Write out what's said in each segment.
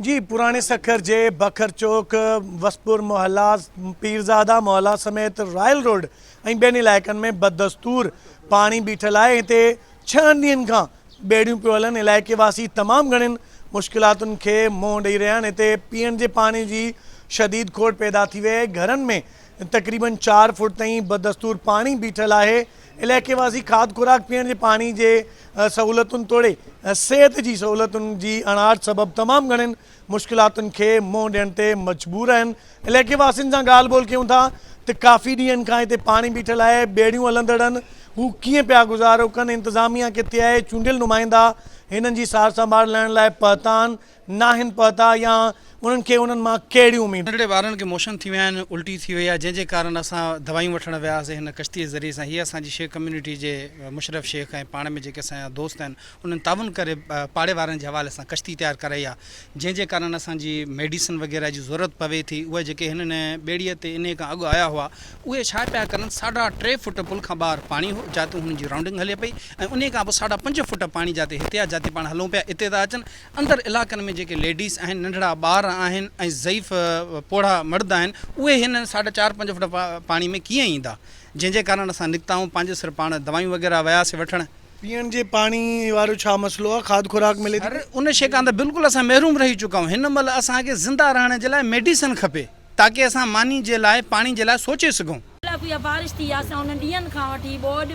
جي پراڻي سکر جي بکر چوڪ، وسپور محلا، پيرزاده محلا سميت رائل روڊ ۽ ٻين علائقن ۾ بدستور پاڻي بيٺل آهي، هتي ڇهن ڏينهن کان ٻيڙيون پيو هلن، علائقي واسي تمام گهڻين مشڪلاتن کي منهن ڏئي رهيا آهن، هتي پيئڻ جي پاڻي جي شديد کوٽ پيدا ٿي وئي آهي، گهرن ۾ تقريبن چار فوٽ تائين بدستور پاڻي بيٺل آهي، علائقي واسي کاڌ خوراڪ پيئڻ جي پاڻي جي سهولتن توڙي صحت جي سهولتن جي اڻاٺ سبب تمام گهڻين مشڪلاتن کي منهن ڏيڻ تي مجبور آهن، علائقي واسين سان ڳالهه ٻولهه ڪيون ٿا ته ڪافي ڏينهن کان هتي پاڻي بيٺل آهي، ٻيڙيون هلندڙن هو ڪيئن پيا گذارو ڪن، انتظاميا ڪٿي آهي، چونڊيل نمائندا هنن جي سار سنڀال لهڻ لاء پهتا آهن، ناهن پهتا يا انهن کي انهن مان ڪهڙي اميد. ننڍڙي ٻارن کي موشن ٿي ويا آهن، الٽي ٿي وئي آهي، جنهن جي ڪارڻ اسان دوائيون وٺڻ وياسين هن ڪشتي جي ذريعي سان، هي اسان جي شيخ ڪميونٽي جي مشرف شيخ ۽ پاڻ ۾ جيڪي اسان جا دوست آهن انهن تعاون ڪري پاڙي وارن جي حوالي سان ڪشتي تيار ڪرائي آهي، جنهن جي ڪارڻ اسان جي ميڊيسن وغيره جي ضرورت پوي ٿي، اهي جيڪي هنن ٻيڙيء تي انهي کان اڳ آيا هئا اهي ڇا پيا ڪرن، ساڍا ٽي فوٽ پل کان ٻاهر پاڻي هو جاتي هنن جي رائونڊنگ هلي پئي ۽ انهي کان پوء ساڍا پنج فوٽ پاڻي جاتي هتي آهي جاتي پاڻ هلون پيا اتي ٿا اچن، اندر علائقن ۾ جيڪي ليڊيز آهن، ننڍڙا ٻار آهن ۽ ضعيف پوڙها مرد آهن، اهي هن ساڍا چار پنج فوٽ پاڻي ۾ ڪيئن ايندا؟ جنهن جي ڪارڻ اسان نڪتا آهيون، پنهنجي سر پاڻ دوائيون وغيره وياسي وٺڻ. پيئڻ جي پاڻي وارو ڇا مسئلو آهي؟ کاڌ خوراڪ ملي ٿي سر ان شيء کان ته بلڪل اسان محروم رهي چڪا آهيون، هن مهل اسان کي زنده رهڻ جي لاء ميڊيسن کپي تاڪه اسان ماني جي لاء پاڻي جي لاء سوچي سگهون. ڪلاڪ اها بارش ٿي آ اسان انهن ڏينهن کان وٺي ٻوڏ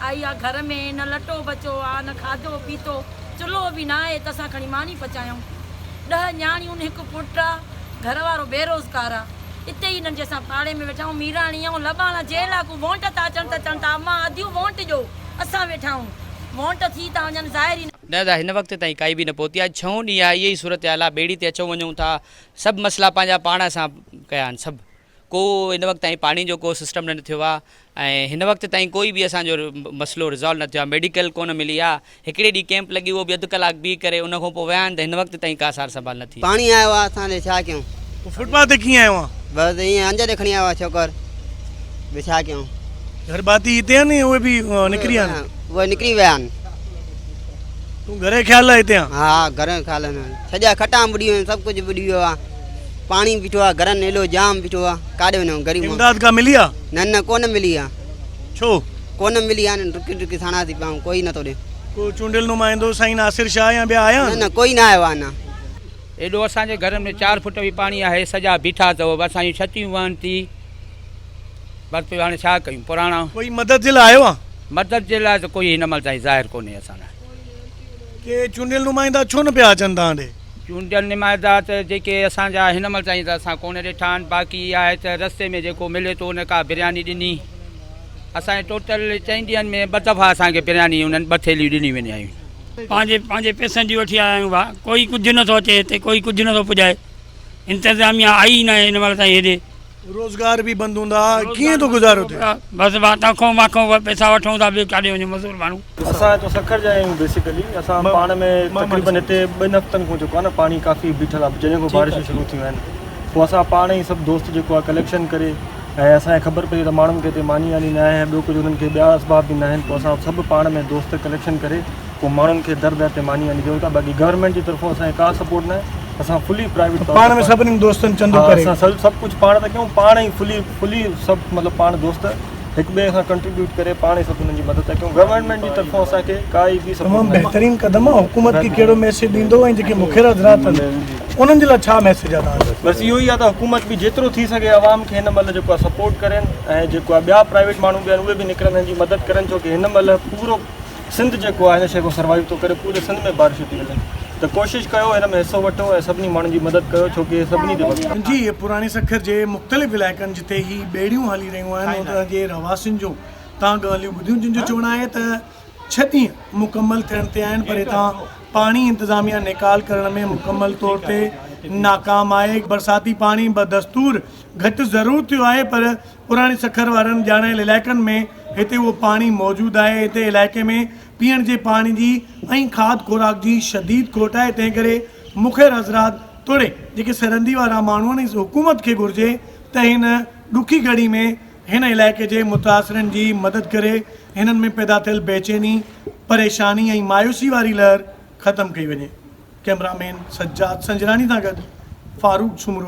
آئي آ گهر ۾ نه لٽو بچو آ نه کاڌو پيتو چلهو به ناهي ته اسان کڻي ماني پچايون ڏهه نياڻيون هڪ پٽ آ گهر وارو بيروزگار آ اتي ئي انهن جي اسان پاڙي ۾ ويٺا آهيون ميراڻي ۽ لٻاڻا جيل آ ڪو وونٽ ٿا اچن ته چون ٿا امان اديون وونٽ ڏيو اسان ويٺا آهيون وونٽ ٿي ٿا وڃن ظاهر ئي نه ادا هن وقت تائين ڪائي به نه پهتي آهي ڇهون ڏينهن آهي اها ئي صورتحال آهي ٻيڙي تي اچون وڃون ٿا سڀ مسئلا پنهنجا پاڻ اسان ڪيا آهن سڀ ڪو هن وقت تائين پاڻي جو ڪو سسٽم نه ٿيو آ ۽ هن وقت تائين ڪوئي به اسان جو مسئلو ريزالو نه ٿيو آ ميڊيڪل ڪونه ملي آ هڪڙي ڏينهن ڪيمپ لڳي اهو به اڌ ڪلاڪ بيهي ڪري ان کان پوء ويا آهن ته هن وقت تائين ڪا سار سنڀال نه ٿي آ. پاڻي آيو آ اسان ڏي ڇا ڪيون. پوء فٽ پاٿ تي ڪيئن آيو آن؟ بس ائين انج ڏي کڻي آيو آ ڇوڪر ٻيو ڇا ڪيون. گهر ڀاتي هتي آهن يا اهي به نڪري ويا آهن؟ اهي نڪري ويا آهن. تون گهر جي خيال لاء هتي آن؟ ها گهر جي خيال لاء سڄا کٽان ٻڏي ويون سڀ ڪجهه ٻڏي ويو آ. پاڻي بيٺو آ گهرن ايڏو جام بيٺو آ ڪاڏي وڃون غريب ماڻهو. امداد ڪا ملي آ؟ نه نه ڪونه ملي آ. ڇو؟ ڪونه ملي آ ڊڪي ڊڪي ساڻا ٿي پيا آهيون ڪوئي نٿو ڏي. ڪو چونڊيل نمائندو سائين ناصر شاهه يا ٻيا آيا آهن؟ نه نه ڪوئي نه آيو آ اڃا. ايڏو اسان جي گهرن ۾ چار فوٽ به پاڻي آهي سڄا بيٺا اٿو اسان جون ڇتيون وهن ٿي بس پوء هاڻي ڇا ڪيون پراڻا. ڪوئي مدد جي لاء آيو آ؟ مدد جي لاء ته ڪوئي هن مهل تائين ظاهر ڪونهي اسان لاء. ڪي چونڊيل نمائندا ڇو نه پيا اچن توهان ڏي؟ چونڊيل نمائندا ته جيڪي اسان جا هن مهل تائين ته اسان ڪونه ڏٺا آهن باقي اها آهي ته رستي ۾ جيڪو ملي ٿو ان ڪا برياني ڏني اسان جي ٽوٽل چئن ڏينهن ۾ ٻه دفعا اسان کي برياني انهن ٻه ٿيلهيون ڏنيون وينديون آهيون. پنهنجي پنهنجي پئسن جي وٺي آيا آهيون ڀاء ڪوئي ڪجهه نٿو اچي هتي ڪوئي ڪجهه نٿو پڄائي انتظاميا آئي ئي ناهي هن مهل تائين هيڏي. روزگار به بند هوندا ڪيئن ٿو گذارو ٿئي؟ بس ڀاء تنخواهون بانخواهون پئسا وٺون ٿا ٻيو ڪاڏي وڃون مزور ماڻهو. اسان هتو سکر جا آهيون بيسيڪلي اسان پاڻ ۾ تقريبن هتي ٻن هفتن کان جيڪو آهي نه پاڻي ڪافي بيٺل آهي جڏهن کان بارشون شروع ٿيون آهن پوء اسان پاڻ ئي سڀ دوست جيڪو آهي ڪليڪشن ڪري ۽ اسان کي خبر پئي ته ماڻهن کي هتي ماني واني نه آهي ٻيو ڪجهه انهن کي ٻيا اسباب به نه آهن پوء اسان سڀ پاڻ ۾ دوست ڪليڪشن ڪري پوء ماڻهن کي در در تي ماني واني ڏيون ٿا باقي گورنمينٽ جي طرفون اسان کي ڪا سپورٽ نه آهي اسان فلي پرائيويٽ طور پاڻ ۾ سڀني دوستن چندو ڪري اسان سڀ ڪجهه پاڻ ٿا ڪيون پاڻ ئي فلي فلي سڀ مطلب پاڻ دوست هڪ ٻئي کان ڪنٽريبيوٽ ڪري پاڻ ئي سڀ انهن جي مدد ٿا ڪيون گورنمينٽ جي طرفون اسان کي ڪائي به سپورٽ تمام بهترين قدم آ حڪومت کي ڪهڙو ميسيج ڏيندو ۽ جيڪي مخير حضرات آهن انهن جي لاء ڇا ميسيج آ توهان جو؟ بس اهو ئي آ ته حڪومت به جيترو ٿي سگهي عوام کي هن مهل جيڪو آ سپورٽ ڪرين ۽ جيڪو آ ٻيا پرائيويٽ ماڻهو به آهن اهي به نڪرن هن جي مدد ڪرن ڇو ڪي هن مهل پورو سنڌ جيڪو آهي هن شيء کان سروائيو ٿو ڪري پوري سنڌ ۾ بارشون ٿي هلن ته ڪوشش ڪيو هن ۾ حصو وٺو ۽ سڀني ماڻهن جي مدد ڪيو ڇو ڪي سڀني تي وقت جي پراڻي سکر جي مختلف علائقن جتي هي ٻيڙيون هلي رهيون آهن اتان جي رهواسين جون تان ڳالهيون ٻڌيون جن جو چوڻ آهي ته ڇهه ڏينهن مڪمل ٿيڻ تي آهن پر هتان پاڻي انتظاميا نيڪال ڪرڻ ۾ مڪمل طور تي ناڪام آهي برساتي پاڻي بدستور گهٽ ضرور ٿيو آهي پر پراڻي سکر وارن ڄاڻايل علائقن ۾ هتي اهو پاڻي موجود آهي، هتي علائقي ۾ پيئڻ جي پاڻي جي ۽ کاڌ خوراڪ جي شديد کوٽ آهي، تنهن ڪري مخير حضرات توڙي جيڪي سرندي وارا ماڻهو آهن ۽ حڪومت کي گهرجي ته هن ڏکي گهڙي ۾ هن علائقي جي متاثرن جي مدد ڪري هنن ۾ پيدا ٿيل بيچيني، پريشاني ۽ مايوسي واري لهر ختم ڪئي وڃي. ڪئميرامين سجاد سنجراڻي سان گڏ فاروق سومرو.